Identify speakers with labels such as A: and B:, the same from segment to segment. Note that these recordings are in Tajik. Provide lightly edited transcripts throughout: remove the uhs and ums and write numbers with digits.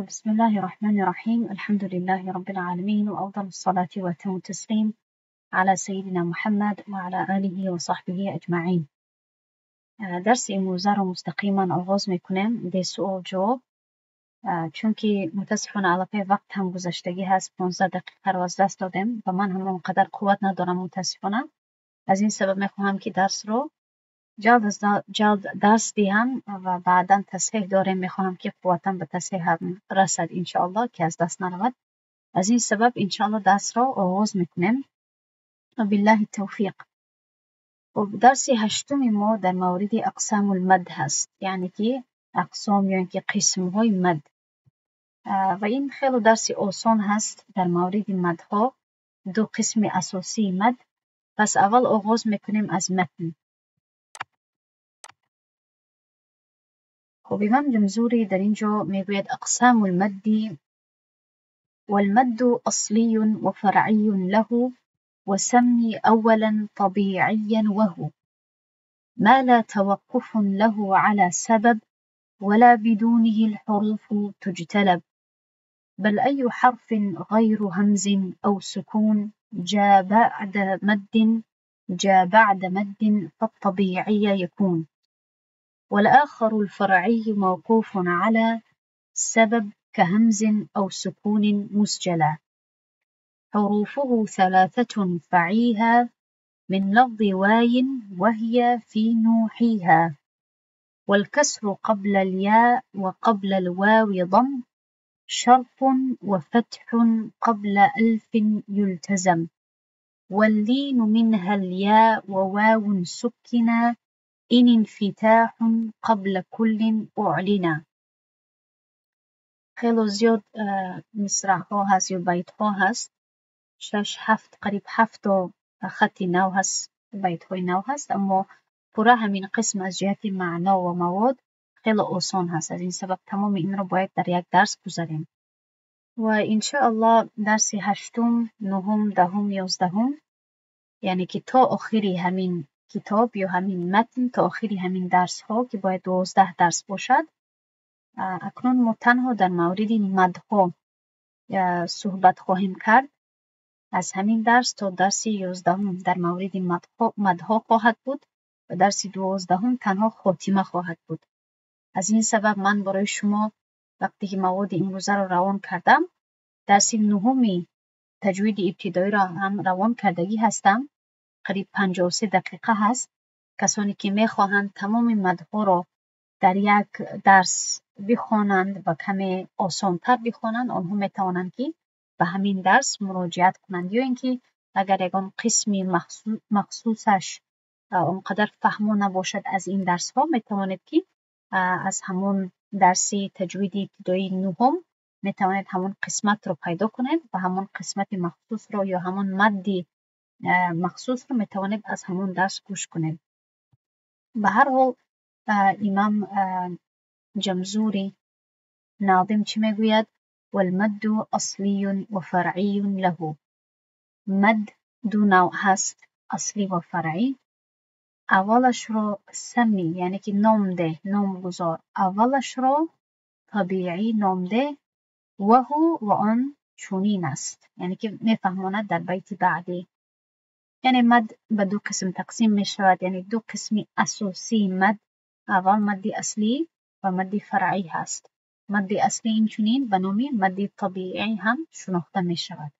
A: بسم الله الرحمن الرحيم، الحمد لله رب العالمين، وأفضل الصلاة وأتم التسليم على سيدنا محمد وعلى آله وصحبه أجمعين. درس امروزه رو مستقیما آغاز میکنیم به سوال جواب، چون که متاسفانه علاقه وقت هم گذشتگی هست، 15 دقیقه رو از دست دادیم و من هم اونقدر قوت ندارم متاسفانه. از این سبب میخواهم که درس رو جلد از جلد درس دهم و بعدا تصحیح داریم. میخواهم که قوتم به تصحیح هم رسد انشاءالله که از دست نرود. از این سبب انشاءالله درس رو آغاز میکنیم و بالله التوفیق. خب، درس هشتم ما در مورد اقسام المد هست، یعنی که اقسام یا اینکه قسم های مد، و این خیلی درس آسان هست در مورد مدها، دو قسم اساسی مد. پس اول آغاز میکنیم از متن. خب، امام جمزوری در اینجا میگوید اقسام المد: والمد اصلی وفرعي له، وسمي اولا طبيعيا وهو ما لا توقف له على سبب، ولا بدونه الحروف تجتلب، بل أي حرف غير همز أو سكون جاء بعد مد فالطبيعي يكون. والآخر الفرعي موقوف على سبب كهمز أو سكون مسجلا، حروفه ثلاثة فعيها، من لفظ واي وهي في نوحيها، والكسر قبل الياء وقبل الواو ضم شرط، وفتح قبل ألف يلتزم، واللين منها الياء وواو سكنا، إن انفتاح قبل كل أعلنا. خیلی زیاد مصرع ها هست یا بیت ها هست، شش، هفت، قریب هفت تا خط نو هست، بیت های نو هست، اما پوره همین قسم از جهت معنا و مواد خیلی آسان هست. از این سبب تمام این رو باید در یک درس گذاریم و انشاءالله درس هشتم، نهم، دهم، 11م، یعنی که تا آخری همین کتاب یا همین متن، تا آخری همین درس ها که باید 12 درس باشد. اکنون ما تنها در مورد مدها صحبت خواهیم کرد. از همین درس تا درس 11م در مورد مدها خواهد بود و درس 12م تنها خاتمه خواهد بود. از این سبب من برای شما وقتی که مواد امروزه را روان کردم، درس نهمی تجوید ابتدایی را هم روان کردگی هستم، قریب 53 دقیقه هست. کسانی که میخواهند تمام مدها را در یک درس بخوانند و کمی آسانتر بخوانند، آنها میتوانند که به همین درس مراجعت کنند، یا اینکه اگر یگان قسمی مخصوصش اونقدر فهمو نباشد از این درس ها، میتوانید که از همون درس تجوید ابتدایی نهم میتوانید همون قسمت رو پیدا کنید و همون قسمت مخصوص رو یا همون مد مخصوص رو میتوانید از همون درس گوش کنید. به هر حال، امام جمزوری ناظم چی میگوید؟ والمد اصلی و فرعی له. مد دو نوع هست، اصلی و فرعی. اولش رو سمی، یعنی که نام ده، نام گذار. اولش رو طبیعی نام ده، وهو و آن چونین است، یعنی که میفهماند در بیت بعدی. یعنی مد به دو قسم تقسیم می شود، یعنی دو قسم اساسی مد: اول مد اصلی و مد فرعی هست. مد اصلی اینچنین به نام مد طبیعی هم شناخته می شود.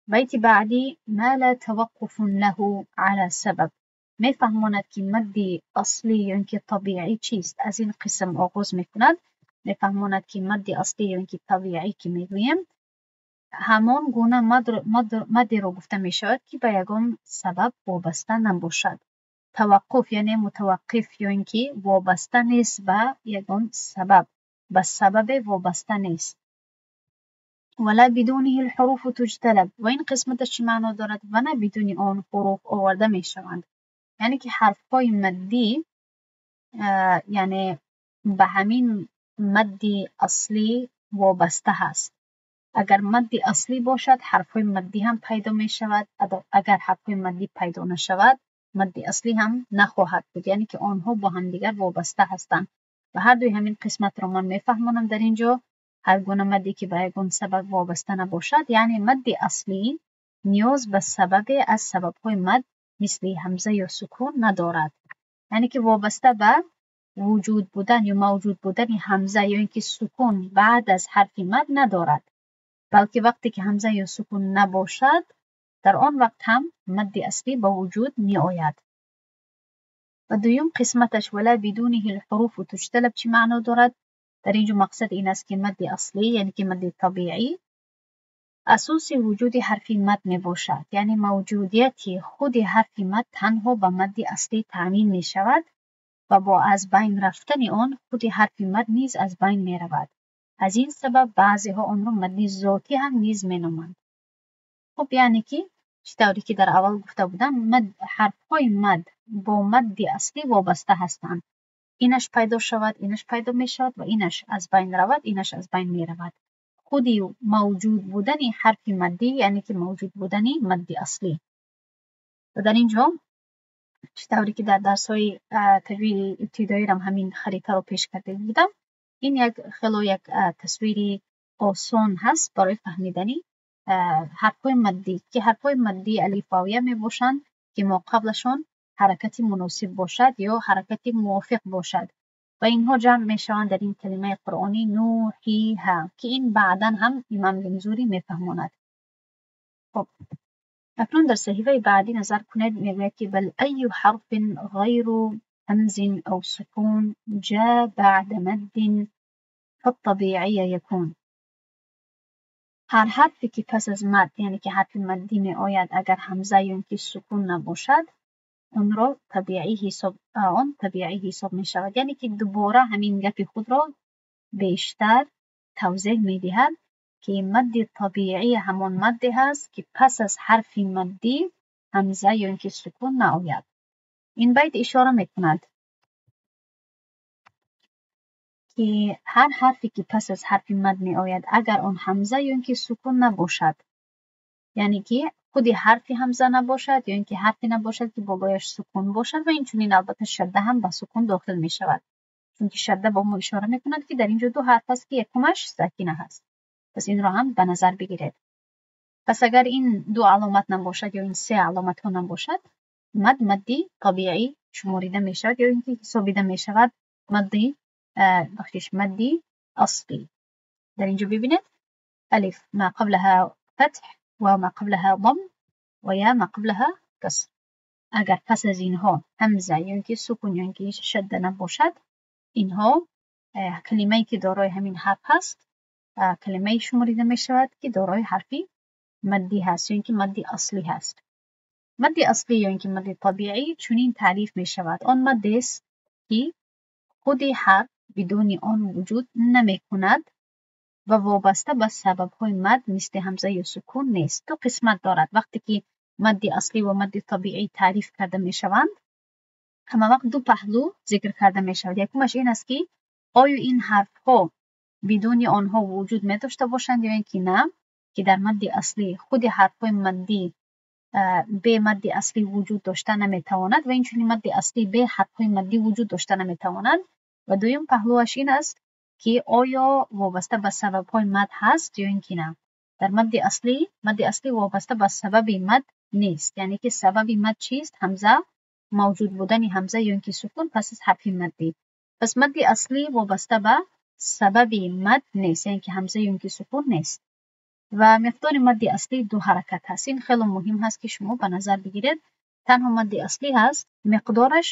A: بیت بعدی: ما لا توقف له على سبب. میفهماند که مد اصلی یا اینکه طبیعی چیست. از این قسم آغاز میکند، میفهماند که مد اصلی یا اینکه طبیعی که میگوییم، همان گونه مد را گفته می شود که به یگان سبب وابسته نباشد. توقف یعنی متوقف یا اینکه وابسته نیست به یگان سبب، به سبب وابسته نیست. ولا بدونه الحروف تجتلب. و این قسمتش چی معنا دارد؟ و نه بدون آن حروف آورده می شوند. یعنی که حرف های مدی یعنی به همین مد اصلی وابسته هست. اگر مد اصلی باشد، حرف های مدی هم پیدا می شود. اگر حرف های مدی پیدا نشود، مد اصلی هم نخواهد بود. یعنی که آنها با هم دیگر وابسته هستند و هر دوی همین قسمت رو من میفهمانم در اینجا. Ҳар гуна мадде ки ба ягон сабаб вобаста набошад, яъне мадди аслӣ ниёз ба сабабе аз сабабҳои мад мисли ҳамза ё сукун надорад. Яъне ки вобаста ба вуҷуд будан ё мавҷуд будани ҳамза ё ин ки сукун баъд аз ҳарфи мад надорад, балки вақте ки ҳамза ё сукун набошад, дар он вақт ҳам мадди аслӣ ба вуҷуд меояд. Ва дуюм қисматаш ولا بدونه الحروف تجتلب чӣ маъно дорад? Дар инҷо мақсад ин аст, ки мадди аслӣ, яъне ки мадди табиӣ, асоси вуҷуди ҳарфи мад мебошад. Яъне мавҷудияти худи ҳарфи мад танҳо ба мадди аслӣ таъмин мешавад ва бо аз байн рафтани он худи ҳарфи мад низ аз байн меравад. Аз ин сабаб баъзеҳо онро мадди зотӣ ҳам низ меноманд. Хуб, яъне ки чӣ тавре ки дар аввал гуфта будам, мад, ҳарфҳои мад бо мадди аслӣ вобаста ҳастанд. Инаш пайдо шавад, инаш пайдо мешавад ва инаш аз байн равад, инаш аз байн меравад. Худи мавҷуд будани ҳарфи маддӣ, яъне ки мавҷуд будани мадди аслӣ. Ва дар ин ҷо чӣ тавре ки дар дарсҳои таҷвиди ибтидоирам ҳамин харитаро пеш карда будам, ин як хело як тасвири осон ҳаст барои фаҳмидани ҳарфҳои маддӣ, ки ҳарфҳои маддӣ алиф, вав, я мебошанд, ки мо қаблашон ҳаракати муносиб бошад ё ҳаракати мувофиқ бошад ва инҳо ҷамъ мешаванд дар ин калимаи қуръонӣ нӯҳиҳа, ки ин баъдан ҳам имом Ҷамзурӣ мефаҳмонад. Хуб, акнун дар саҳифаи баъдӣ назар кунед, мегӯяд ки بل أي حرف غير همز أو سكون جاء بعد مد فالطبيعي يكون. Ҳар ҳарфе ки пас аз мад, яъне ки ҳарфи маддӣ меояд, агар ҳамза ё ин ки сукун набошад, онро табиӣ ҳисоб, он табиӣ ҳисоб мешавад. Яъне ки дубора ҳамин гапи худро бештар тавзеҳ медиҳад, ки мадди табиӣ ҳамон мадде ҳаст, ки пас аз ҳарфи маддӣ ҳамза ё ин ки сукун наояд. Ин байт ишора мекунад, ки ҳар ҳарфе ки пас аз ҳарфи мад меояд, агар он ҳамза ё ин ки сукун набошад, яъне ки худи ҳарфи ҳамза набошад ё ин ки ҳарфе набошад, ки болояш сукун бошад, ва инчунин албатта шадда ҳам ба сукун дохил мешавад, чунки шадда ба мо ишора мекунад, ки дар ин ҷо ду ҳарф аст, ки якумаш сакина ҳаст. Пас инро ҳам ба назар бигиред. Пас агар ин ду аломат набошад ё ин се аломатҳо набошад, мад мадди табиӣ шуморида мешавад ё ин ки ҳисобида мешавад мадди, бахшиш, мадди аслӣ. Дар ин ҷо бибинед: ألف ما قبلها فتح، واو ما قبلها ضم و ياء ما قبلها كسر. Агар пас аз инҳо ҳамза ё ин ки сукун ё ин ки шадда набошад, инҳо калимае ки дорои ҳамин ҳарф ҳаст, калимае шуморида мешавад, ки дорои ҳарфи маддӣ ҳаст ё ин ки мадди аслӣ ҳаст. Мадди аслӣ ё ин ки мадди табиӣ чунин таъриф мешавад: он маддест, ки худи ҳарф бидуни он вуҷуд намекунад ва вобаста ба сабабҳои мад мисли ҳамза ё сукун нест. Ду қисмат дорад. Вақте ки мадди аслӣ ва мадди табиӣ таъриф карда мешаванд, ҳама вақт ду паҳлӯ зикр карда мешавад. Якумаш ин аст, ки оё ин ҳарфҳо бидуни онҳо вуҷуд медошта бошанд ё ин ки на, ки дар мадди аслӣ худи ҳарфҳои маддӣ бе мадди аслӣ вуҷуд дошта наметавонад ва инчунин мадди аслӣ бе ҳарфҳои маддӣ вуҷуд дошта наметавонад. Ва дуюм паҳлӯаш ин аст, ки оё вобаста ба сабабҳои мад ҳаст ё ин ки на. Дар мадди аслӣ, мадди аслӣ вобаста ба сабаби мад нест. Яъне ки сабаби мад чист? Ҳамза, мавҷуд будани ҳамза ё ин ки сукун пас аз ҳарфи маддӣ. Пас мадди аслӣ вобаста ба сабаби мад нест, яъне ки ҳамза ё ин ки сукун нест. Ва миқдори мадди аслӣ ду ҳаракат ҳаст. Ин хеле муҳим ҳаст, ки шумо ба назар бигиред. Танҳо мадди аслӣ ҳаст, миқдораш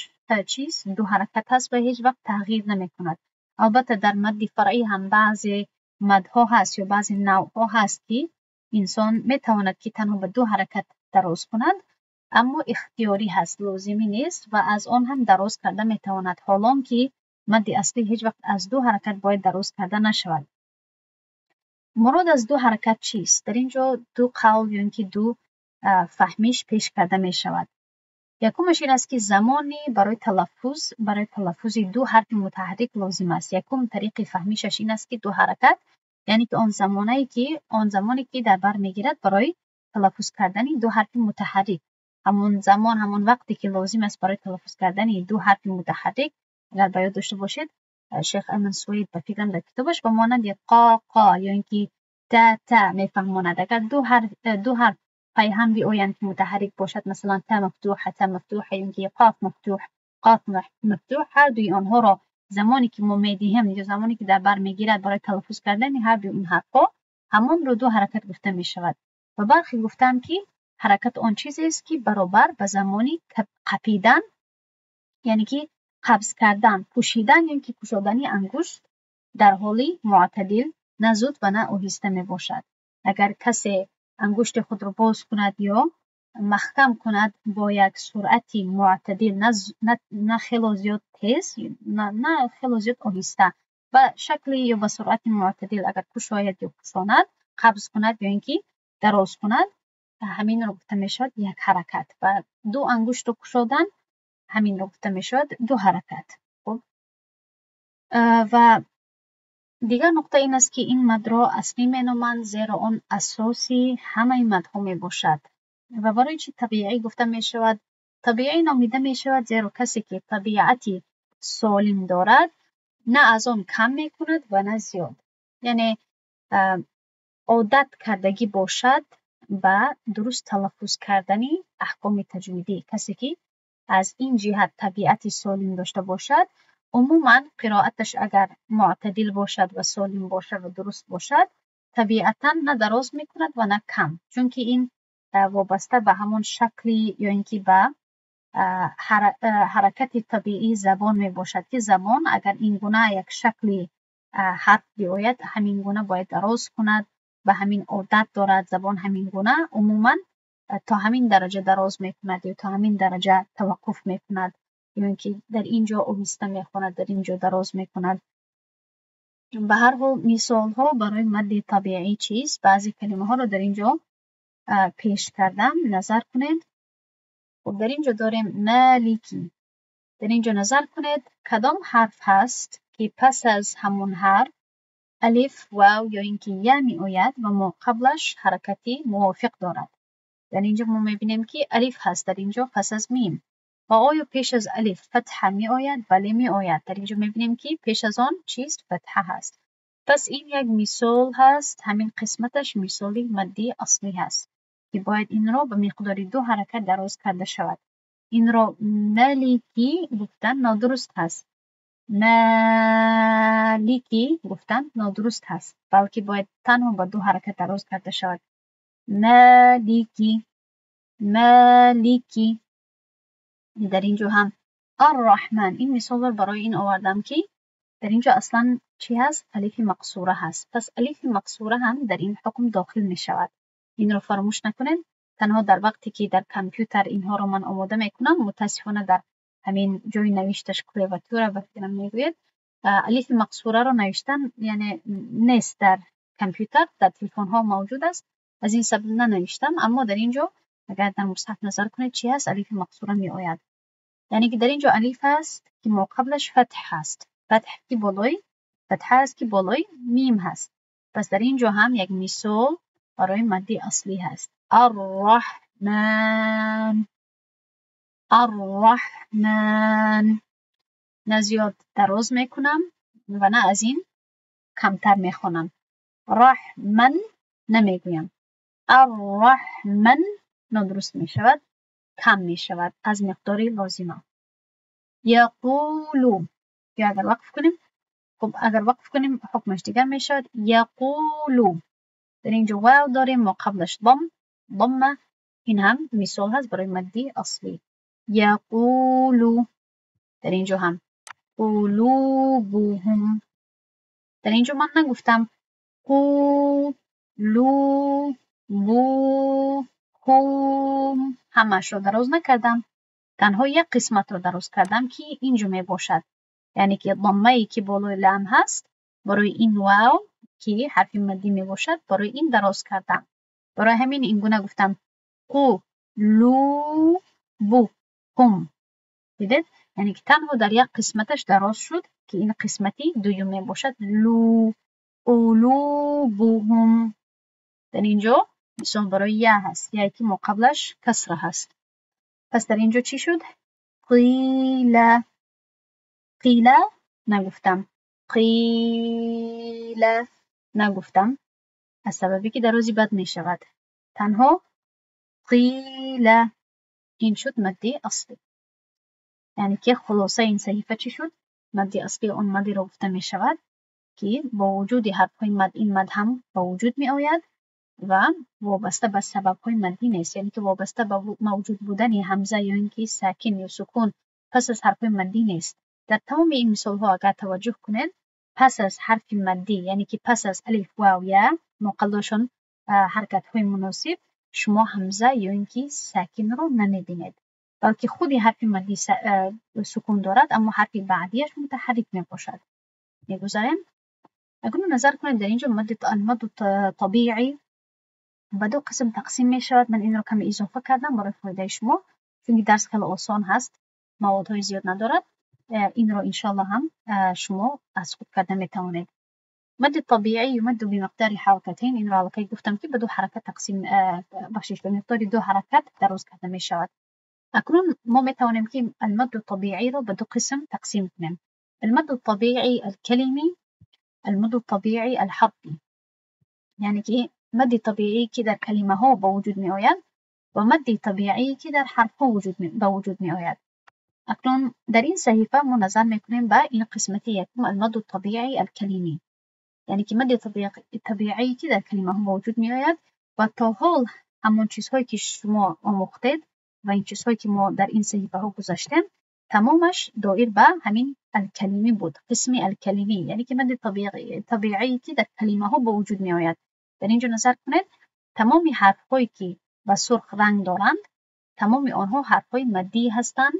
A: чист? Ду ҳаракат ҳаст ва ҳеҷ вақт тағйир намекунад. Албатта дар мадди фаръӣ ҳам баъзе мадҳо ҳаст ё баъзе навъҳо ҳаст, ки инсон метавонад, ки танҳо ба ду ҳаракат дароз кунад, аммо ихтиёрӣ ҳаст, лозимӣ нест ва аз он ҳам дароз карда метавонад, ҳолон ки мадди аслӣ ҳеҷ вақт аз ду ҳаракат бояд дароз карда нашавад. Мурод аз ду ҳаракат чист? Дар ин ҷо ду қавл ё ин ки ду фаҳмиш пеш карда мешавад. Якумаш ин аст, ки замоне барои талаффуз, барои талаффузи ду ҳарфи мутаҳаррик лозим аст. Якум тариқи фаҳмишаш ин аст, ки ду ҳаракат, яъне ки он замонае ки, он замоне ки дар бар мегирад барои талаффуз кардани ду ҳарфи мутаҳаррик, ҳамон замон, ҳамон вақте ки лозим аст барои талаффуз кардани ду ҳарфи мутаҳаррик. Агар ба ёд дошта бошед, شیخ ایمن سوید به فکرم در کتابش به مانند قا قا یا اینکه تا تا میفهماند. اگر دو حرف پی هم بیایند که متحرک باشد، مثلا تا مفتوح تا مفتوح یا اینکه قاف مفتوح قاف مفتوح، هر دوی آنها را زمانی که ما میدهیم یا زمانی که در بر میگیرد برای تلفظ کردن هر دوی این حرفها، همان رو دو حرکت گفته می شود. و برخی گفتند که حرکت آن چیزی است که برابر به زمانی قپیدن، یعنی که قبض کردن، پوشیدن یا اینکه کشادن انگشت در حالی معتدل، نه زود و نه آهسته می باشد. اگر کسی انگشت خود را باز کند یا محکم کند با یک سرعت معتدل، نه خیلی زیاد تیز، نه خیلی زیاد آهسته، به شکل یا به سرعت معتدل اگر کشاید یا پوشاند، قبض کند یا اینکه دراز کند، همین رو گفته میشود یک حرکت و دو انگشت رو کشادن همین رو گفته میشود دو حرکت. خب، و دیگر نقطه این است که این مد را اصلی مینامند، زیرا آن اساسی همه مدها می باشد. و برای چی طبیعی گفته می شود؟ طبیعی نامیده می شود زیرا کسی که طبیعتی سالم دارد نه از آن کم می کند و نه زیاد، یعنی عادت کردگی باشد به درست تلفظ کردن احکام تجویدی. کسی که از این جهت طبیعت سالم داشته باشد، عموما قرائتش اگر معتدل باشد و سالم باشد و درست باشد، طبیعتا نه دراز میکند و نه کم، چون که این وابسته به همون شکلی یا اینکه به حرکت طبیعی زبان می باشد که زبان اگر این گونه یک شکلی حرف بیاید، همین گونه باید دراز کند. به همین عادت دارد زبان، همین گونه عموما تا همین درجه دراز میکند یا تا همین درجه توقف میکند یا اینکه در اینجا آهسته میخواند، در اینجا دراز میکند. به هر حال، مثال ها برای مد طبیعی چیست؟ بعضی کلمه ها رو در اینجا پیش کردم، نظر کنید. خب، در اینجا داریم مالکی. در اینجا نظر کنید، کدام حرف هست که پس از همون حرف الف، واو یا اینکه یا می آید و ما قبلش حرکتی موافق دارد؟ در اینجا ما میبینیم که الف هست در اینجا پس از میم. و آیا پیش از الف فتحه می آید؟ بله، می آید. در اینجا میبینیم که پیش از آن چیست؟ فتحه هست. پس این یک مثال هست، همین قسمتش مثالی مدی اصلی هست که باید این را به مقدار دو حرکت دراز کرده شود. این را مالکی گفتن نادرست هست، مالکی گفتن نادرست هست، بلکه باید تنها با دو حرکت دراز کرده شود. مالکی، مالکی. در اینجا هم الرحمن. این مثال رو برای این آوردم که در اینجا اصلا چی هست؟ الف مقصوره هست. پس الف مقصوره هم در این حکم داخل می شود. این رو فراموش نکنید. تنها در وقتی که در کامپیوتر اینها رو من آماده میکنم، متاسفانه در همین جای نوشتش، клавиатура به فکرم میگوید، الف مقصوره رو نوشتن یعنی نیست در کامپیوتر، در تلفن ها موجود است، از این سبب ننوشتم. اما در اینجا اگر در مصحف نظر کنید چی هست؟ الف مقصوره می آید. یعنی که در اینجا الف هست که ما قبلش فتح هست، فتح که بالای فتح هست که بالای میم هست. پس در اینجا هم یک مثال برای مدی اصلی هست. الرحمن، الرحمن. نه زیاد دراز میکنم و نه از این کمتر میخوانم. رحمن نمیگویم، الرحمن نادرست میشود، کم میشود از مقدار لازمه. یقولو یا اگر وقف کنیم، خب، اگر وقف کنیم حکمش دیگر میشود. یقولو، در اینجا واو داریم، ما قبلش ضمه. این هم مثال هست برای مدی اصلی. یقولو. در اینجا هم قلوبهم. در اینجا من نگفتم قو لو بو هم، همش رو دراز نکردم، تنها یک قسمت رو دراز کردم که اینجا می باشد، یعنی که ضمه ای که بالای لام هست، برای این واو که حرف مدی می باشد، برای این دراز کردم. برای همین این گونه گفتم قو لو بو هم. دیدید؟ یعنی که تنها در یک قسمتش دراز شد که این قسمتی دوم می باشد. لو، قلوبهم. در اینجا مثال برای یا هست، یا که ما قبلش کسره هست. پس در اینجا چی شد؟ قیل. قیل نگفتم. قیل نگفتم از سببی که درازی بد می شود. تنها قیل. این شد مد اصلی. یعنی که خلاصه این صحیفه چی شد؟ مد اصلی آن مدی را گفته می شود که با وجود حرف های مد این مد هم به وجود می آید و وابسته به سبب های مدی نیست، یعنی که وابسته به موجود بودن همزه یا اینکه ساکن یا سکون پس از حرف مدی نیست. در تمام این مثال ها اگر توجه کنید پس از حرف مدی، یعنی که پس از الف واو یا مقلشون حرکت های مناسب، شما همزه یا اینکه ساکن رو نمیبینید، بلکه خود حرف مدی سکون دارد اما حرف بعدیش متحرک می باشد. میگذاریم. اکنون نظر کنید در اینجا مد المد طبیعی به دو قسم تقسیم می شود. من این رو کمی اضافه کردم برای فایده شما، چون درس خیلی آسان هست، موادهای زیاد ندارد. این رو انشالله هم شما از خود کرده می توانید. مد طبیعی یمد بمقدار حرکتین. این رو الکی گفتم که به دو حرکت تقسیم، بخشش به مقدار دو حرکت دراز کرده می شود. اکنون ما می توانیم که المد الطبیعی رو به دو قسم تقسیم کنیم: المد الطبیعی الکلمی، المد الطبیعی الحرفی. یعنی که مد طبیعی که در کلمه ها به وجود می آید و مد طبیعی که در حرف ها به وجود می آید. اکنون در این صحیفه ما نظر میکنیم به این قسمت یکم، المد الطبیعی الکلمی، یعنی که مد طبیعی که در کلمه ها وجود می آید و تا حال همان چیزهایی که شما آموختید و این چیزهایی که ما در این صحیفه ها گذاشتیم تمامش دایر به همین الکلمی بود، قسم الکلمی، یعنی که مد طبیعی که در کلمه ها به وجود می آید. در اینجا نظر کنید تمام حرف هایی که به سرخ رنگ دارند تمام آنها حرف های مدی هستند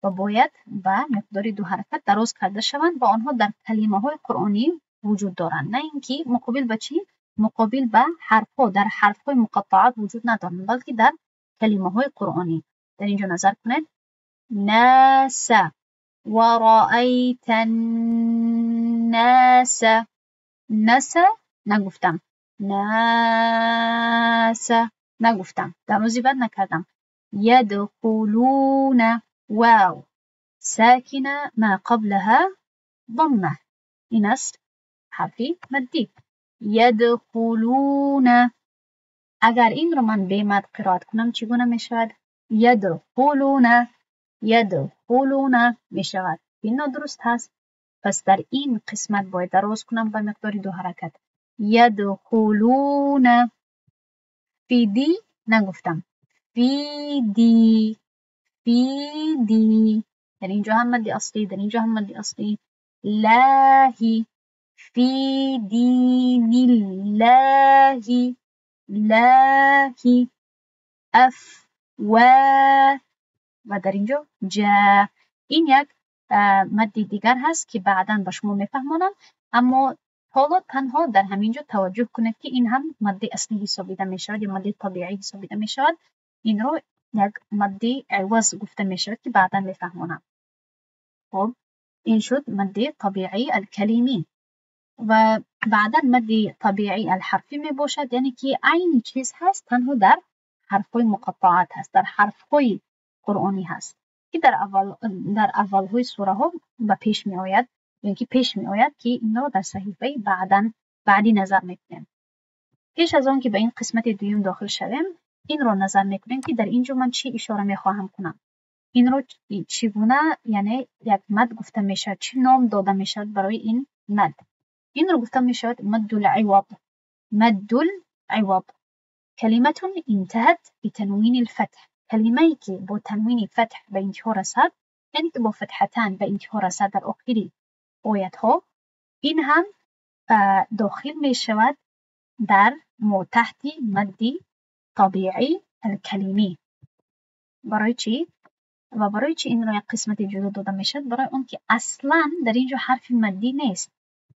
A: و باید به مقدار دو حرکت دراز کرده شوند و آنها در کلمه های قرآنی وجود دارند، نه اینکه مقابل به چی؟ مقابل به حرف ها، در حرف های مقطعات وجود ندارند بلکه در کلمه های قرآنی. در اینجا نظر کنید ناس و رأیت الناس، نس نگفتم، ناس نگفتم، درازی بد نکردم. یدخلون، واو ساکنه ما قبلها ضمه، این است حرفی مدی. یدخلون، اگر این رو من به مد قرائت کنم چگونه می شود؟ یدخلون، یدخلون می شود. این نادرست هست، پس در این قسمت باید دراز کنم به مقدار دو حرکت. یدخلون، فی دی نگفتم، فی دی، فی دی. در اینجا هم مد اصلی، در اینجا هم مد اصلی. لاهی، فی دین الله، لاهی. اف و و در اینجا جا. این یک مد دیگر هست که بعدا به شما میفهمانم، اما حالا تنها در همینجا توجه کنید که این هم مد اصلی حسابیده می شود یا مد طبیعی حسابیده می شود. این رو یک مد عوض گفته می شود که بعدا میفهمانم. خب این شد مد طبیعی الکلیمی و بعدا مد طبیعی الحرفی می باشد، یعنی که عین چیز هست تنها در حرف های مقطعات هست، در حرف های قرآنی هست که در اول های سوره ها به پیش می آید، یعنی که پیش می آید که این را در صحیفه بعدی نظر میکنیم. پیش از آن که به این قسمت دوم داخل شویم این را نظر میکنیم که در اینجا من چی اشاره میخواهم کنم، این را چگونه، یعنی یک مد گفته میشود، چه نام داده میشود برای این مد. این را گفته میشود مد العوض. مد العوض کلمة انتهت بتنوین الفتح، کلمه که با تنوین فتح به انتها رسد، یعنی که با فتحتان به انتها رسد در آخر آیت ها، این هم داخل می شود در ما تحت مد طبیعی الکلمی. برای چی؟ و برای چی این را یک قسمت جدا داده می شود؟ برای اون که اصلا در اینجا حرف مدی نیست،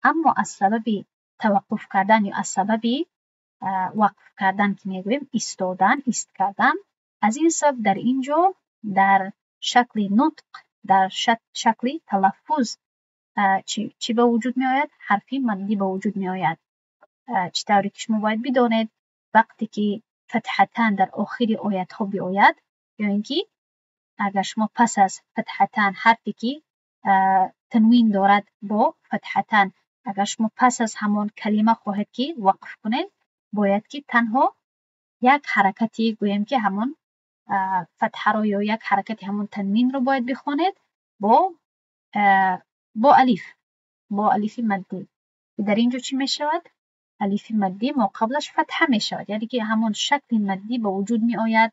A: اما از سبب توقف کردن یا از سبب وقف کردن که میگوییم ایستادن، ایست کردن، از این سبب در اینجا در شکل نطق، در شکل تلفظ چی به وجود می آید؟ حرفی مدی به وجود می آید. چطوری که شما باید بدانید وقتی که فتحتان در آخر آیت ها بیاید، یا اینکه اگر شما پس از فتحتان حرفی که تنوین دارد با فتحتن، اگر شما پس از همان کلمه خواهید که وقف کنید، باید که تنها یک حرکتی گوییم که همان فتحه رو یا یک حرکت همون تنوین رو باید بخوانید با الف، با الف مدی. در اینجا چی میشود؟ الف مدی ما قبلش فتحه میشود، یعنی که همون شکل مدی به وجود می آید،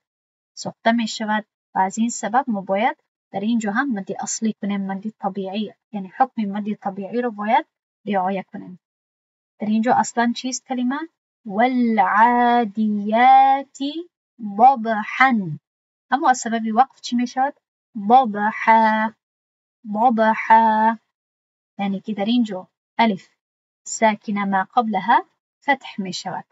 A: ساخته میشود و از این سبب ما باید در اینجا هم مدی اصلی کنیم، مدی طبیعی، یعنی حکم مدی طبیعی رو باید رعایت کنیم. در اینجا اصلا چیست کلمه؟ والعادیات ضبحا. اما از سبب وقف چی میشود؟ ضبحا، ضبحا، یعنی که در اینجا الف ساکنه ما قبلها فتح میشود،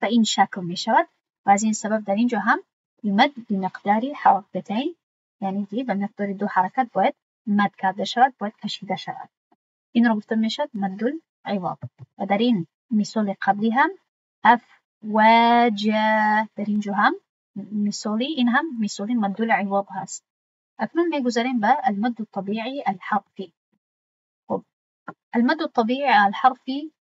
A: به این شکل میشود و از این سبب در اینجا هم مد بمقدار حرکتین، یعنی که به مقدار دو حرکت باید مد کرده شود، باید کشیده شود. این رو گفته میشود مد العوض. و در این مثال قبلی هم افواجا، در اینجا هم مثالی، این هم مثالی مد العوض هست. اکنون میگذریم به المد الطبیعی الحرفی. خب المد الطبیعی الحرفی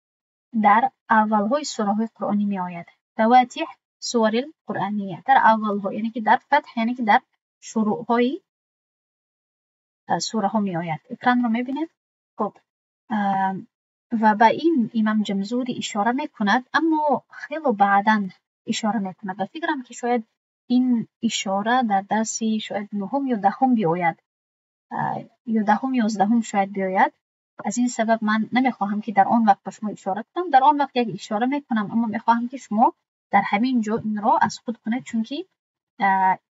A: در اولهای سوره های قرآنی می آید. فواتح سور القرآنیه، در اولها، یعنی که در فتح، یعنی که در شروع های سوره ها می آید. اکران رو میبینید. خب و به این امام جمزوری اشاره میکند، اما خیلی بعدا اشاره میکند و فکرم که شاید این اشاره در درس شاید نهم یا دهم بیاید، یا دهم یازدهم شاید بیاید. از این سبب من نمیخواهم که در آن وقت به شما اشاره کنم، در آن وقت یک اشاره میکنم، اما میخواهم که شما در همین جا این را از خود کنید، چون که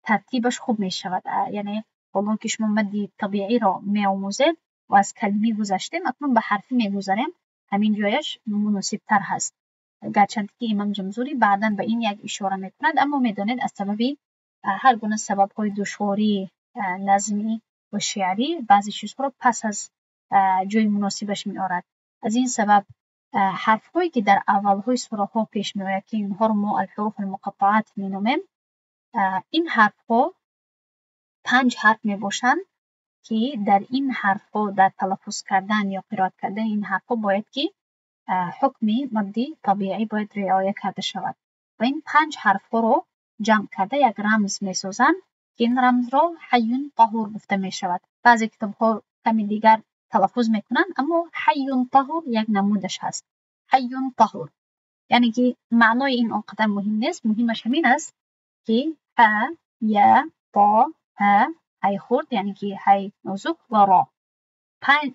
A: ترتیبش خوب میشود. یعنی حالا که شما مد طبیعی را میآموزید و از کلمی گذشتیم، اکنون به حرفی میگذریم، همین جایش مناسب تر هست. گرچند که امام جمزوری بعدا به این یک اشاره میکند، اما میدانید از سبب هر گونه سبب های دشواری نظمی و شعری بعضی چیزها را پس از جای مناسبش میآورد. از این سبب حرف هایی که در اول های سوره ها پیش می آید که اینها رو ما الحروف المقطعات می نامیم، این حرف ها 5 حرف می باشند که در این حرف ها در تلفظ کردن یا قرائت کردن این حرف ها باید که حکم مدی طبیعی باید رعایت کرده شود و این 5 حرف ها رو جمع کرده یک رمز می سازند که این رمز را حی طهور گفته می شود. بعضی کتاب ها کمی دیگر تلفظ میکنن، اما حی طهور یک نمودش هست. حی طهور یعنی که معنای این آنقدر مهم نیست، مهمش همین است که ح، یا، طا، ه، حی خورد یعنی که حی نازک و را.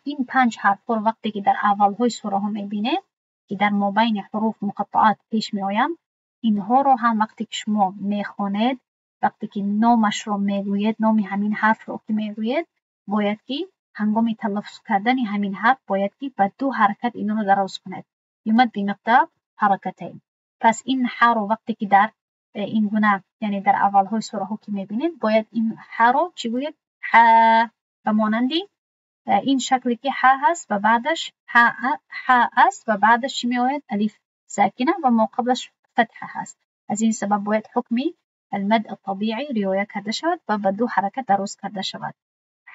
A: این 5 حرف رو وقتی که در اولهای سوره ها میبینید که در مابین حروف مقطعات پیش میآیند، اینها رو هم وقتی که شما میخوانید، وقتی که نامش رو میگویید، نام همین حرف رو که میگویید، باید که هنگام تلفظ کردن همین حرف باید که به 2 حرکت اینو رو دراز کنید. یمد بمقدار حرکتین. پس این ح رو وقتی که در این گونه، یعنی در اولهای سوره ها که میبینید، باید این ح رو چی گوید؟ ح، به مانندی این شکلی که ح هست و بعدش ح، ح است و بعدش چی میآید؟ الف ساکنه و ما قبلش فتحه هست. از این سبب باید حکمی المد الطبیعی رعایت کرده شود و به 2 حرکت دراز کرده شود.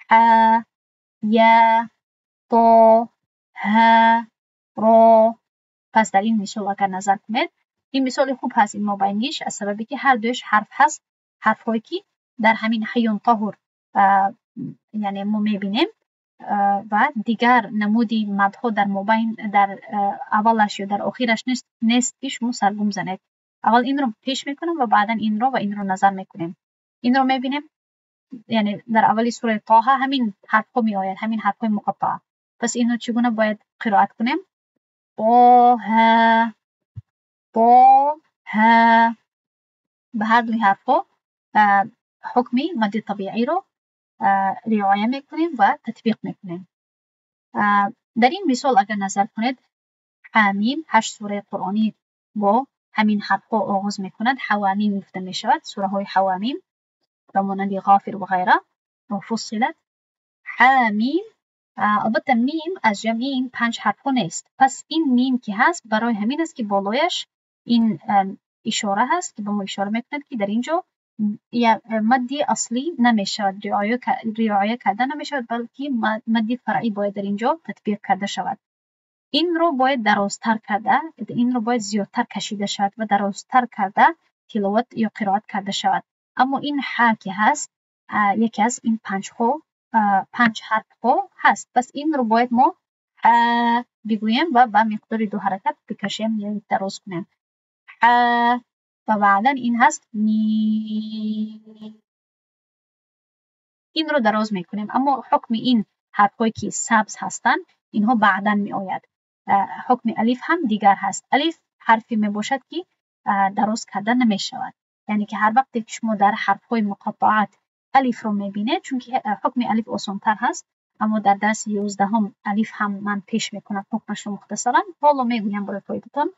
A: ح، یا، طا، ه، را. پس در این مثال اگر نظر کنید، این مثال خوب هست، این مابینیش، از سببی که هر دوش حرف هست، حرف هایی که در همین حی طهور یعنی ما میبینیم و دیگر نمودی مدها در مابین، در اولش یا در آخرش نیست که شما سرگم زنید. اول این رو پیش میکنم و بعدا این رو و این رو نظر میکنیم. این رو میبینیم، یعنی در اولی سوره طه همین حرف ها می آید، همین حرف های مقطعه. پس اینو چگونه باید قرائت کنیم؟ طه، طه. به هر دوی حرف ها حکمی مد طبیعی رو رعایت میکنیم و تطبیق میکنیم. در این مثال اگر نظر کنید، حامیم 8 سوره قرآنی با همین حرف ها آغاز میکند، حوامیم گفته میشود، سوره های حوامیم به مانند غافر و غیره و فصلت. حامیم، البته میم از جمع این 5 حرف ها نیست، پس این میم که هست برای همین است که بالایش این اشاره هست که به ما اشاره میکند که در اینجا مد اصلی نمیشود، رعایه کرده نمیشود، بلکه مد فرعی باید در اینجا تطبیق کرده شود. این رو باید درازتر کرده، این رو باید زیادتر کشیده شود و درازتر کرده تلاوت یا قرائت کرده شود. اما این ح که هست یکی از این پنج حرف ها هست، پس این رو باید ما بگوییم و با مقدار دو حرکت بکشیم یا دراز کنیم ح، و بعدا این هست می، این رو دراز میکنیم. اما حکم این حرف هایی که سبز هستند اینها بعدا می آید. حکم الف هم دیگر هست. الف حرفی می باشد که دراز کرده نمی شود، یعنی که هر وقتی که شما در حرف های مقطعات الف رو میبینید، چون که حکم الف آسانتر هست، اما در درس 11 هم الف هم من پیش میکنم حکمش رو مختصرا. حالا میگویم برای فایدتان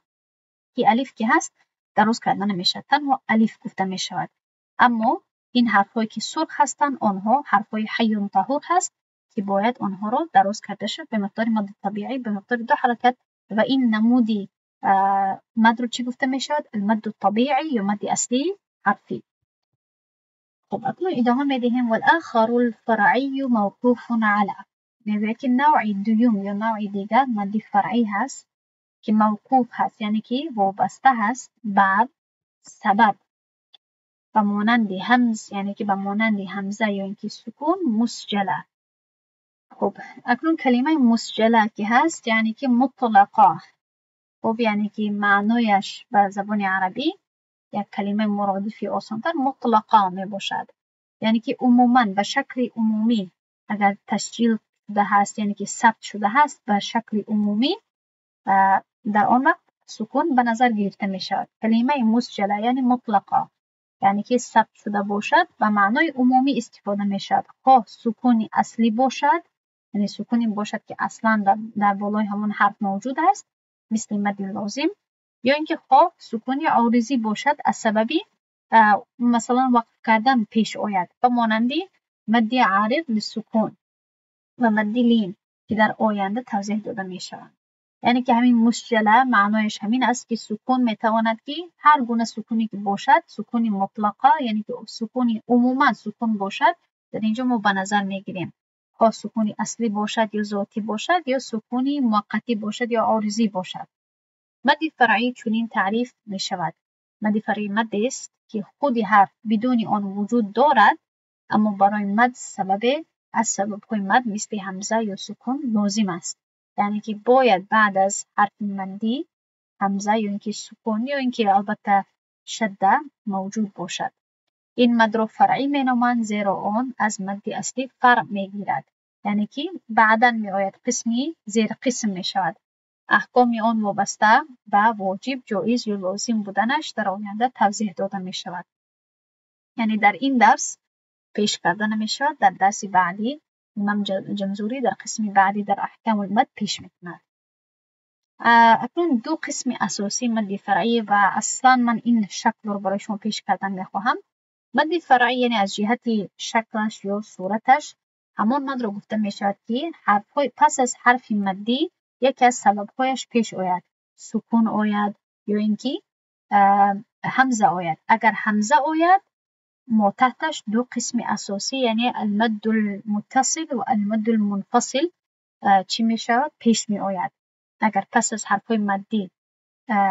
A: که الف که هست دراز کرده نمیشه، تنها الف گفته میشود. اما این حرف هایی که سرخ هستند آنها حرف های حی و طهور هست که باید آنها رو دراز کرده شد به مقدار مد طبیعی، به مقدار دو حرکت. و این نمودی مد رو چی گفته میشود؟ المد الطبیعی یا مد اصلی حرفی. خب اکنون ادامه میدهیم. والآخر الفرعی موقوف علی، میگوید که نوع دوم یا نوع دیگر مد فرعی هست که موقوف هست، یعنی که وابسته هست بر سبب، به مانند همز، یعنی که به مانند همزه یا اینکه سکون مسجله. خب اکنون کلمه مسجله که هست یعنی که مطلقه، خب یعنی که معنایش به زبان عربی یک کلمه مرادفی آسانتر مطلقه می باشد، یعنی که عموما به شکل عمومی اگر تسجیل شده هست، یعنی که ثبت شده هست به شکل عمومی، در آن وقت سکون به نظر گرفته می شود. کلمه مسجله یعنی مطلقه، یعنی که ثبت شده باشد به معنای عمومی استفاده می شود، خواه سکون اصلی باشد، یعنی سکونی باشد که اصلا در بالای همون حرف موجود است مثل مد لازم، یا اینکه خواه سکون عارضی باشد از سبب مثلا وقف کردن پیش آید، به مانند مد عارض للسکون و مد لین که در آینده توضیح داده می شوند. یعنی که همین مسجله معنایش همین است که سکون می تواند که هر گونه سکونی که باشد، سکون مطلقه یعنی که سکون عموما سکون باشد، در اینجا ما به نظر می گیریم، خواه سکون اصلی باشد یا ذاتی باشد یا سکون موقتی باشد یا عارضی باشد. مد فرعی چنین تعریف می شود. مد فرعی مد است که خود حرف بدون آن وجود دارد، اما برای مد سبب از سبب‌های مد مثل همزه یا سکون لازم است، یعنی که باید بعد از حرف مدی همزه یا اینکه سکون یا اینکه البته شده موجود باشد. این مد را فرعی می نامند زیرا آن از مد اصلی فرع می گیرد، یعنی که بعدا می آید، قسمی زیر قسم می شود. احکام آن وابسته به واجب، جایز یا لازم بودنش در آینده توضیح داده می شود. یعنی در این درس پیش کرده نمی شود، در درس بعدی امام جمزوری در قسم بعدی در احکام المد پیش می کند. اکنون دو قسم اساسی مد فرعی و اصلا من این شکل رو برای شما پیش کردن می خواهم. مد فرعی یعنی از جهت شکلش یا صورتش همان مد رو گفته می شود که حرف‌های پس از حرف مدی یکی از سبب‌هایش پیش آید، سکون آید یا اینکه همزه آید. اگر همزه آید ما تحتش دو قسم اساسی یعنی المد المتصل و المد المنفصل چی می شود پیش می آید. اگر پس از حرف‌های مدی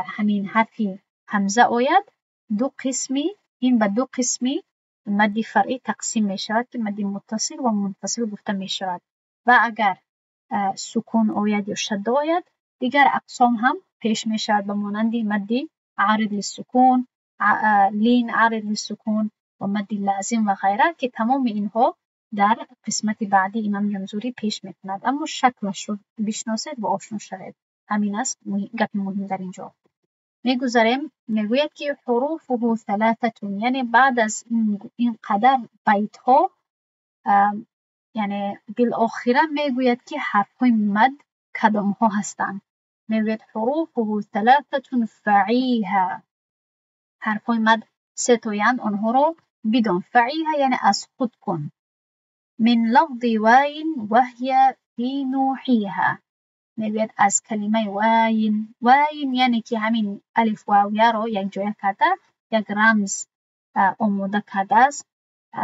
A: همین حرف همزه آید، دو قسمی این به دو قسمی مد فرعی تقسیم می شود که مد متصل و منفصل گفته می شود. و اگر سکون آید یا شد آید دیگر اقسام هم پیش می شود به مانند مد عارض للسکون، لین عارض للسکون و مد لازم و غیره که تمام اینها در قسمت بعدی امام جمزوری پیش می کند. اما شکلش رو بشناسید و آشنا شوید، همین است گپ مهم در اینجا. میگذاریم، میگوید که حروفه ثلاثه، یعنی بعد از این قدر بیت ها یعنی بالاخره میگوید که حرف های مد کدام ها هستند. میگوید حروفه ثلاثه فعیها، حرف های مد سه تایند، آنها رو بدان. فعیها یعنی از خود کن. من لفظ واین وهی فی نوحیها، میگوید از کلمه واین، واین یعنی که همین الف و یا رو یک جای کرده یک رمز омода кардааст.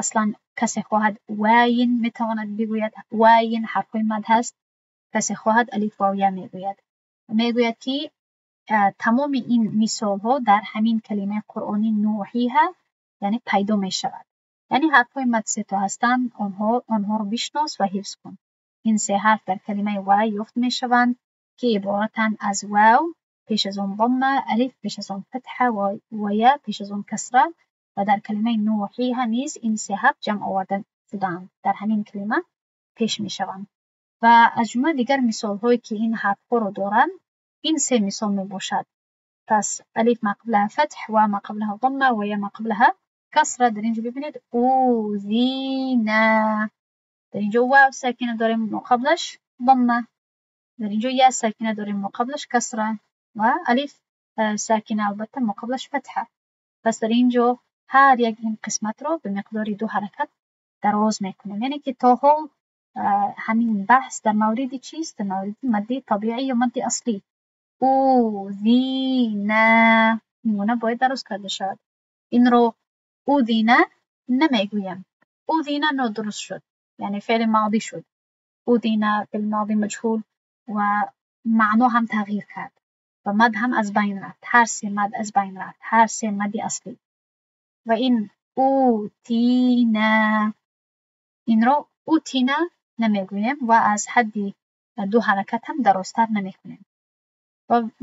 A: Аслан касе хоҳад вайн метавонад бигӯяд, вайн ҳарфҳои мад ҳаст, касе хоҳад алиф вав я мегӯяд. Мегӯяд ки тамоми ин мисолҳо дар ҳамин калимаи қуръонӣ нӯҳиҳа яъне пайдо мешавад. Яъне ҳарфҳои мад се то ҳастанд, онҳоро бишнос ва ҳифз кун. Ин се ҳарф дар калимаи вай ёфт мешаванд ки иборатанд аз вав пеш аз он дамма, алиф пеш аз он фатҳа ва я пеш аз он касра ва дар калимаи нӯҳиҳа низ ин се ҳарф ҷамъ оварда шудаанд, дар ҳамин калима пеш мешаванд. Ва аз ҷумла дигар мисолҳое ки ин ҳарфҳоро доранд, ин се мисол мебошад. Пас алиф ма қаблаҳа фатҳ ва ма қаблаҳа дамма ва я ма қаблаҳа касра. Дар инҷо бибинед узина, дар инҷо вав сакина дорем, мо қаблаш дамма, дар инҷо я сакина дорем, мо қаблаш касра ва алиф сакина албатта мо қаблаш фатҳа. Пас дар инҷо ҳар як ин қисматро ба миқдори ду ҳаракат дароз мекунем. Яъне ки то ҳол ҳамин баҳс дар мавриди чист? Дар мавриди мадди табиӣ ё мадди аслӣ. Узина ин гуна бояд дароз карда шавад. Инро узина намегӯям. Узина нодуруст шуд, яъне феъли модӣ шуд. Узина феъли модӣ маҷҳул ва маъно ҳам тағйир кард ва мад ҳам аз байн рафт. Ҳар се мад аз байн рафт, ҳар се мадди аслӣ. Ва ин утина, инро утина намегӯем ва аз ҳадди ду ҳаракат ҳам дарозтар намекунем.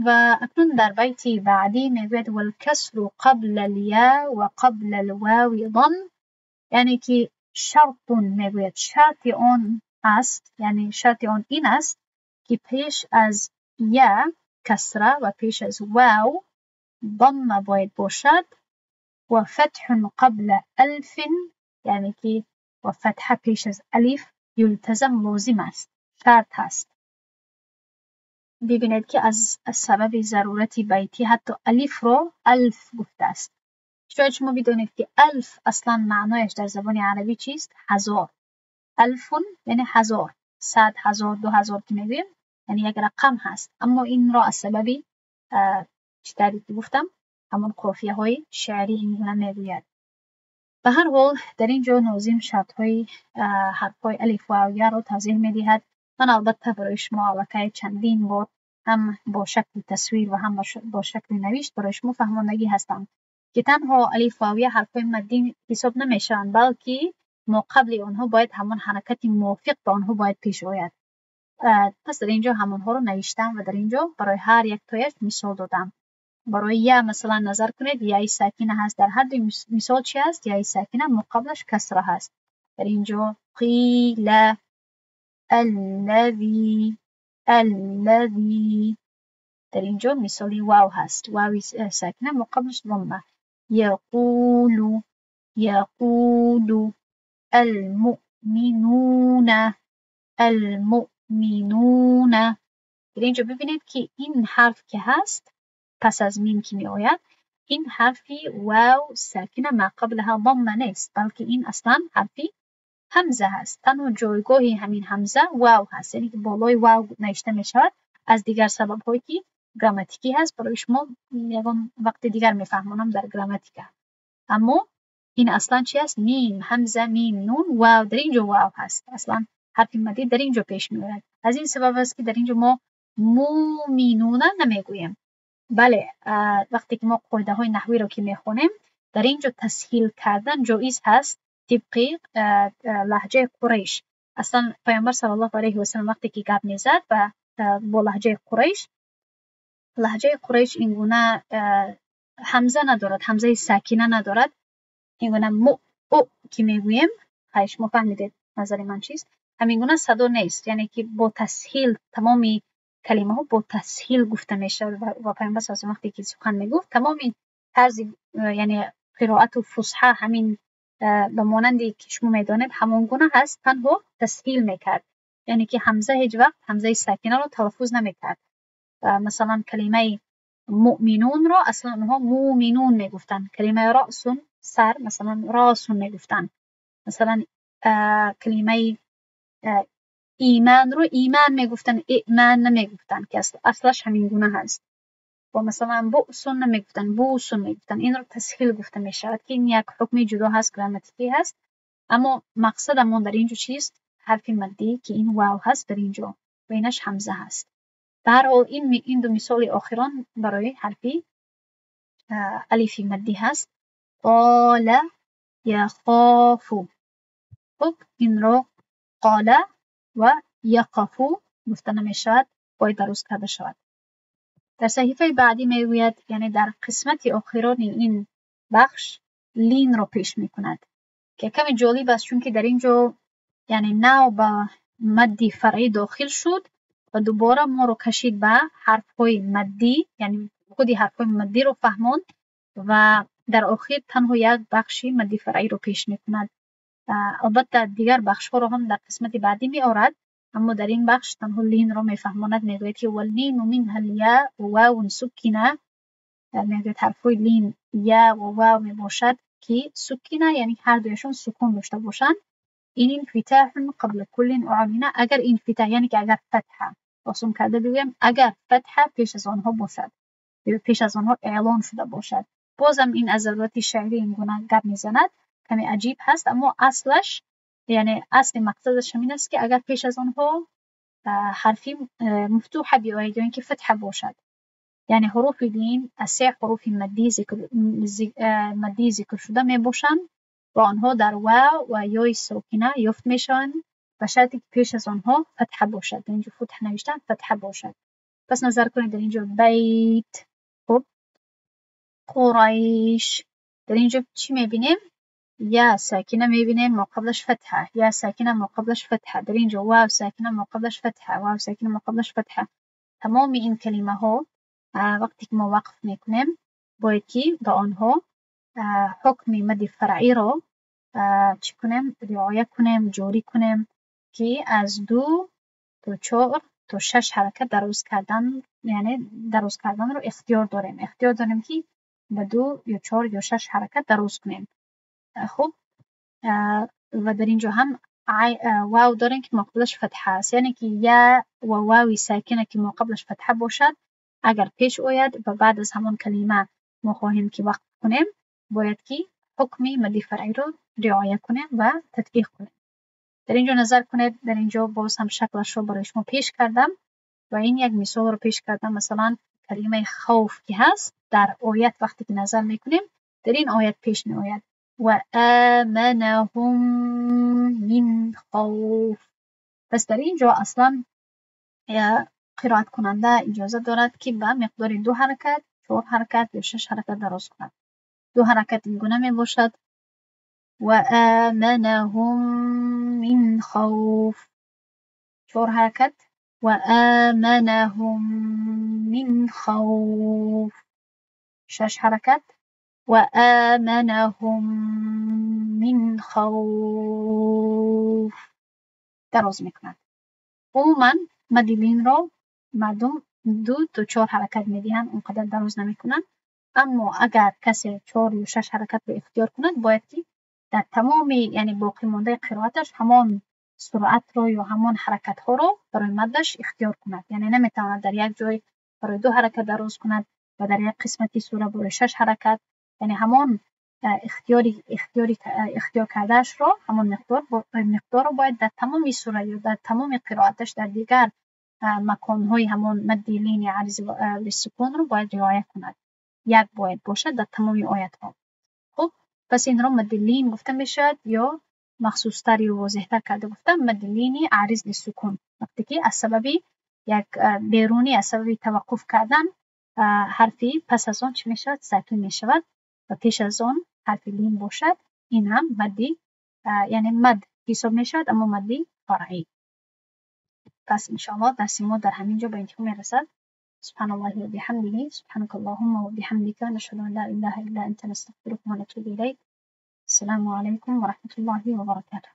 A: Ва акнун дар байти баъдӣ мегӯяд валкасру қабла алё ва қабла алвави дам, яъне ки шартун мегӯяд, шарти он аст, яъне шарти он ин аст ки пеш аз я касра ва пеш аз вав дамма бояд бошад ва фатҳун қабла алфин, яъне ки ва фатҳа пеш аз алиф юлтазам лозим аст, шарт ҳаст. Бибинед ки аз сабаби зарурати байтӣ ҳатто алифро алф гуфтааст. Шояд шумо бидонед ки алф аслан маънояш дар забони арабӣ чист? Ҳазор. Алфун яъне ҳазор, 100 ҳазор, 2000 ки мегӯем, яъне як рақам ҳаст. Аммо инро аз сабаби чӣ тавре ки гуфтам, ҳамон қофияҳои шеърӣ ин гуна мегӯяд. Ба ҳар ҳол дар ин ҷо нозим шартҳои ҳарфҳои алиф вав яро тавзеҳ медиҳад. Ман албатта барои шумо аллакай чандин бор ҳам бо шакли тасвир ва ҳам бо шакли навишт барои шумо фаҳмондагӣ ҳастам ки танҳо алиф вав я ҳарфҳои маддӣ ҳисоб намешаванд, балки мо қабли онҳо бояд ҳамон ҳаракати мувофиқ ба онҳо бояд пеш ояд. Пас дар ин ҷо ҳамонҳоро навиштам ва дар ин ҷо барои ҳар яктояш мисол додам. Барои я масалан назар кунед, яи сакина ҳаст. Дар ҳар дуи мисол чи ҳаст? Яи сакина муқаблаш касра ҳаст. Дар ин ҷо қила, аллази, аллази. Дар ин ҷо мисоли вав ҳаст. Вави сакина муқаблаш дамма. Яқулу, яқулу, алмуъминуна, алмуъминуна. Дар ин ҷо бибинед ки ин ҳарф ки ҳаст пас аз мим ки меояд, ин ҳарфи вав сакина ма қаблаҳа дамма нест, балки ин аслан ҳарфи ҳамза ҳаст. Танҳо ҷойгоҳи ҳамин ҳамза вав ҳаст, яъне ки болои вав навишта мешавад. Аз дигар сабабҳое ки грамматикӣ ҳаст, барои шумо ягон вақти дигар мефаҳмонам дар грамматика. Аммо ин аслан чи ҳаст? Мим, ҳамза, мим, нун, вав. Дар ин ҷо вав ҳаст. Аслан ҳарфи маддӣ дар ин ҷо пеш меояд. Аз ин сабаб аст ки дар ин ҷо мо муминуна намегӯем. Бале, вақте ки мо қоидаҳои наҳвиро ки мехонем, дар ин ҷо тасҳил кардан ҷоиз ҳаст тибқи лаҳҷаи Қурайш. Аслан Паёмбар саллаллоҳу алайҳи васаллам вақте ки гап мезад ва бо лаҳҷаи Қурайш, лаҳҷаи Қурайш ин гуна ҳамза надорад, ҳамзаи сакина надорад. Ин гуна му у ки мегӯем, хай шумо фаҳмидед назари ман чист, ҳамин гуна садо нест, яъне ки бо тасҳил тамоми калимаҳо бо тасҳил гуфта мешавад. Ва Паёмбар саллаллоҳу алайҳи васаллам вақте ки сухан мегуфт, тамоми тарзи яъне қироату фусҳа ҳамин ба монанде ки шумо медонед ҳамон гуна ҳаст, танҳо тасҳил мекард, яъне ки ҳамза ҳеҷ вақт ҳамзаи сакинаро талаффуз намекард. Масалан калимаи муъминунро аслан онҳо муминун мегуфтанд, калимаи расун сар масалан расун мегуфтанд, масалан калимаи иманро иман мегуфтанд, иман намегуфтанд, ки аслаш ҳамин гуна ҳаст. ва масалан بؤسٌ намегуфтанд, بوسٌ мегуфтанд. Инро тасҳил гуфта мешавад, ки ин як ҳукми ҷудо ҳаст, грамматикӣ ҳаст. Аммо мақсадамон дар ин ҷо чист? Ҳарфи маддӣ, ки ин вав ҳаст дар ин ҷо ва инаш ҳамза ҳаст. Ба ҳар ҳол, ин ду мисоли охирон барои ҳарфи алифи маддӣ ҳаст. قال يخاف. Хуб, инро قال ва يقف гуфта намешавад, бояд дароз карда шавад. Дар саҳифаи баъдӣ мегӯяд, яъне дар қисмати охирони ин бахш линро пеш мекунад, ки каме ҷолиб аст, чунки дар ин ҷо яъне нав ба мадди фаръӣ дохил шуд ва дубора моро кашид ба ҳарфҳои маддӣ, яъне худи ҳарфҳои маддиро фаҳмонд ва дар охир танҳо як бахши мадди фаръиро пеш мекунад. Албатта, дигар бахшҳоро ҳам дар қисмати баъдӣ меорад, аммо дар ин бахш танҳо линро мефаҳмонад. Мегӯяд, ки واللين منها الياء وواو سكنا. Мегӯяд, ҳарфҳои лин я ва вав мебошад, ки سكنا, яъне ҳар дуяшон сукун дошта бошанд. إن انفتاح قبل كل أعلنا, агар انفتاح, яъне ки агар фатҳа, осон карда бигӯям, агар фатҳа пеш аз онҳо бошад, пеш аз онҳо эълон шуда бошад. Бозам ин аз зарурати шеърӣ ин гуна гап мезанад, каме аҷиб ҳаст, аммо аслаш, яъне асли мақсадаш ҳамин аст, ки агар пеш аз онҳо ҳарфи مفتوحة биёяд ё ин ки фатҳа бошад. Яъне ҳуруфи лин аз се ҳуруфи маддии зикршуда мебошанд ва онҳо дар вав ва ёи сокина ёфт мешаванд, ба шарте ки пеш аз онҳо фатҳа бошад. Дар инҷо فتح навиштан, фатҳа бошад. Пас назар кунед, дар инҷо بيت, хуб, قريش. Дар инҷо чӣ мебинем? ياء ساكنة мебинем, моқаблаш фатҳа, ياء ساكنة, моқаблаш фатҳа. Дар инҷо واو ساكنة, моқаблаш фатҳа, واو ساكنة, моқаблаш фатҳа. Тамоми ин калимаҳо, вақте ки мо вақф мекунем, бояд ки ба онҳо ҳукми мадди фаръиро чӣ кунем? Риоя кунем, ҷорӣ кунем, ки аз ду то чор то шаш ҳаракат дароз кардан, яъне дароз карданро ихтиёр дорем. Ихтиёр дорем, ки ба ду ё чор ё шаш ҳаракат дароз кунем. Хуб, ва дар ин ҷо ҳам вав дорем, ки моқаблаш фатҳа аст, яъне ки я ва вави сакина, ки моқаблаш фатҳа бошад, агар пеш ояд ва баъд аз ҳамон калима мо хоҳем, ки вақф кунем, бояд ки ҳукми мадди фаръиро риоя кунем ва татбиқ кунем. Дар ин ҷо назар кунед, дар ин ҷо боз ҳам шаклашро барои шумо пеш кардам ва ин як мисолро пеш кардам. Масалан, калимаи خوف ки ҳаст дар оят, вақте ки назар мекунем, дар ин оят пеш меояд: وآمنهم من خوف. Пас дар ин ҷо аслан қироаткунанда иҷоза дорад, ки ба миқдори ду ҳаракат, чор ҳаракат ё шаш ҳаракат дароз кунад. Ду ҳаракат ин гуна мебошад: وآمنهم من خوف. Чор ҳаракат: وآمنهم من خوف. Шаш ҳаракат: وآمنهم من خوف. Дароз мекунад. Умуман, мадди линро мардум ду то чор ҳаракат медиҳанд, он қадар дароз намекунанд. Аммо агар касе чор ё шаш ҳаракатро ихтиёр кунад, бояд ки дар тамоми, яъне боқимондаи қироаташ ҳамон суръатро ё ҳамон ҳаракатҳоро барои маддаш ихтиёр кунад. Яъне наметавонад дар як ҷой барои ду ҳаракат дароз кунад ва дар як қисмати сура барои шаш ҳаракат. Яъне ҳамон ихтиёр кардаашро, ҳамон миқдорро бояд дар тамоми сура ё дар тамоми қироаташ дар дигар маконҳои ҳамон мадди лини عارض للسکون ро бояд риоя кунад. Як бояд бошад дар тамоми оятҳо. Хуб, пас инро мадди лин гуфта мешавад ё махсустар ё возеҳтар карда гуфтам, мадди лини عارض للسکون, вақте ки аз сабаби як берунӣ, аз сабаби таваққуф кардан ҳарфи пас аз он чӣ мешавад? Сакин мешавад ва пеш аз он ҳарфи лин бошад, ин ҳам мадди, яъне мад ҳисоб мешавад, аммо мадди фаръӣ. Пас иншоаллоҳ дарси мо дар ҳамин ҷо ба интиҳо мерасад. سبحان الله وبحمده، سبحانك اللهم وبحمدك، نشهد أن لا إله إلا أنت، نستغفرك ونتوب إليك. السلام عليكم ورحمة الله وبركاته.